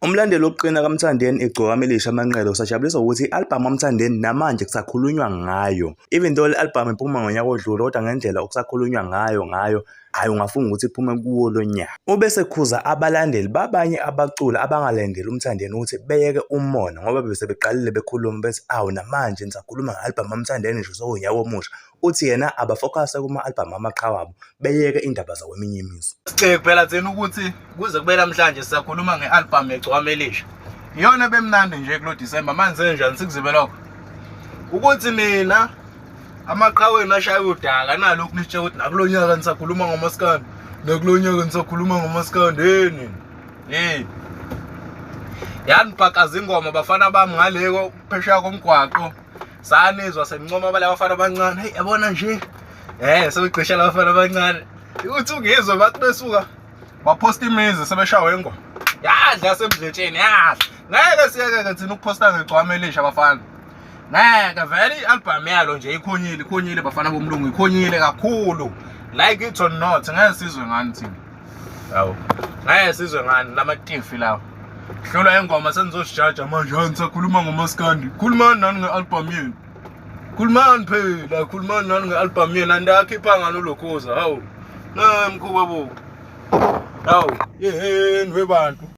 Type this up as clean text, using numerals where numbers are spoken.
Umlandeli wokuqina kaMthandeni Igcokama Elisha Manqele usajabuliswa ukuthi i-albhamu kaMthandeni namanje kusakhulunywa ngayo. Even though le albhamu iphuma ngonyaka odlule kodwa ngendlela okusakhulunywa ngayo ngayo hhayi ungafunga ukuthi iphume kuwo lo nyaka. Ube sekhuza abalandeli babanye abaculi abangalandeli uMthandeni ukuthi beyeke umona ngoba bese beqalile bekhuluma bethi awu namanje nisakhuluma nge-albhamu kaMthandeni nje sekuwunyaka omusha. Uthi yena abafokhase kuma-albhamu amaqhawe abo beyeke indaba zakweminye imizi. Siceke phela thina ukuthi kuze kube namhlanje sisakhuluma nge-albhamu yegcwama elisha. Iyona ebemnandi nje kulo December manje senjani sikuzibe lokho. Ukuthi nina amaqhaweni ashaya udaka nalokhu nisitshe ukuthi nakulo nyaka nisakhuluma ngomaskandi nakulo nyaka nisakhuluma ngomaskandi hey nina hey yanibhakaza ingoma bafana bami ngale phesheya komgwaqo sanizwa senincoma abale abafana abancane hey yabona nje sebegqisha labafana abancane uthi ungizwe bathi besuka baphosta imizi sebeshawe ingoma yadla semdletsheni yadla ngeke siyeke-ke thina ukuphosta ngegcwama elisha bafana ngeke vele i-albhamu yalo nje ikhonyile ikhonyile bafana bomlungu ikhonyile kakhulu like it or not ngeke sizwe ngani thina yabo ngeke sizwe ngani lamatifi lawo hlolwa ingoma senizosijaja manje hayi nisakhuluma ngomaskandi khulumani nani nge-albhamu yenu khulumani phela khulumani nani nge-albhamu yenu andakhipha ngani ulokhuza hawu na mkhuba bo hawu yeheni webantu.